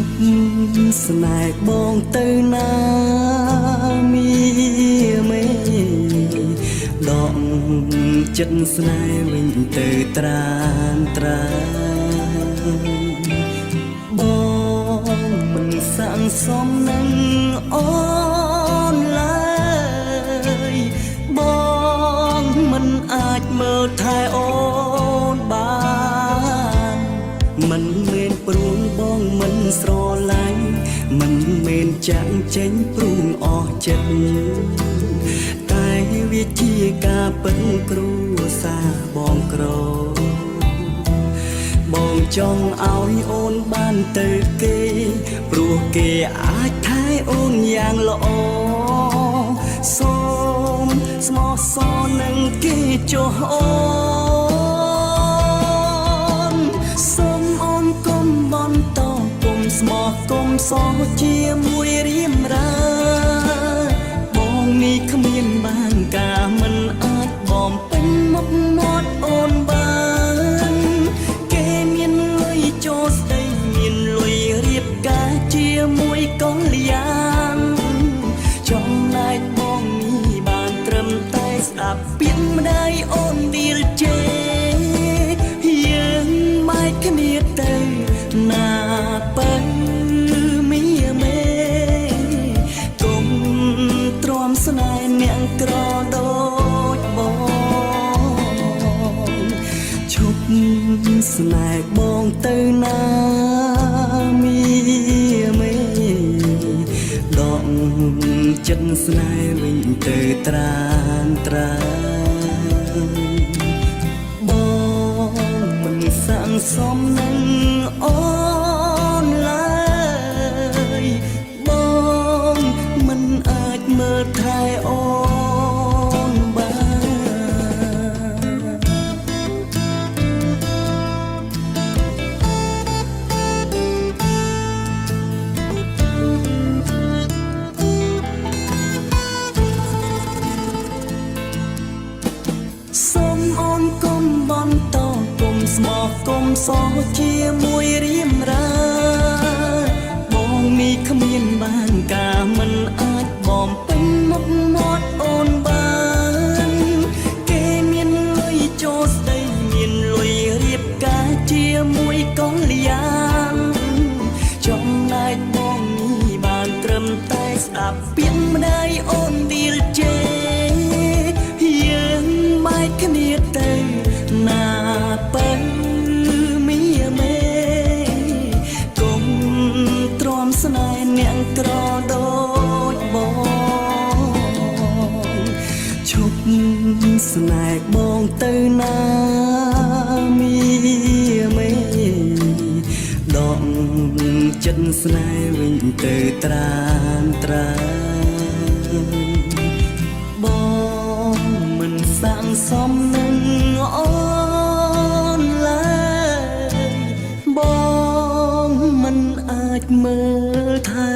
ប់ស្នេហ៍បងទៅណាមីមេដកចិត្តស្នេហ៍វិញទៅត្រានត្រានបងមិនសាងសំនឹងអូនឡើយបងមិនអាចមើលថែអូនបាន មិនមែនព្រួងបងមិនស្រឡាញ់មិនមែនចាក់ចេញព្រួងអស់ចិត្តតែវាជាការពិតគ្រួសារបងក្របងចង់ឲ្យអូនបានទៅគេព្រោះគេអាចថែអូនយ៉ាងល្អសូមស្មោះសរនឹងគេចុះអូនសូមអូនកុំបន្តគុំស្មោះគុំសរជាមួយរៀមរាបងនេះគ្មានបានការមិនអាចបំពេញមុខមាត់អូនបានគេមានលុយចូលស្ដីមានលុយរៀបការជាមួយកល្យានចំណែកបងនេះបានត្រឹមតែស្ដាប់ពាក្យម្ដាយអូនឌីលជេយើងបែកគ្នាទៅណាបើមីមេគុំទ្រាំស្នេហ៍អ្នកក្រដូចបងឈប់ស្នេហ៍បងទៅណាមីមេដកចិត្តស្នេហ៍វិញទៅត្រានត្រានបងមិនសាងសំនឹងអូនឡើយបងមិនអាចមើលថែអូនបាន សូមអូនកុំបន្តគុំស្មោះគុំសរជាមួយរៀមរាបងនេះគ្មានបានការមិនអាចបំពេញមុខមាត់អូនបានគេមានលុយចូលស្ដីមានលុយរៀបការជាមួយកល្យានចំណែកបងនេះបានត្រឹមតែស្ដាប់ពាក្យម្ដាយអូនឌីលជេយើងបែកគ្នាទៅណាបើមីមេគុំទ្រាំស្នេហ៍អ្នកក្រដូចបងឈប់ស្នេហ៍បងទៅណាមីមេដកចិត្តស្នេហ៍វិញទៅត្រានត្រានបងមិនសាងសំនឹងអូនឡើយបងមិនអាចមើលថែ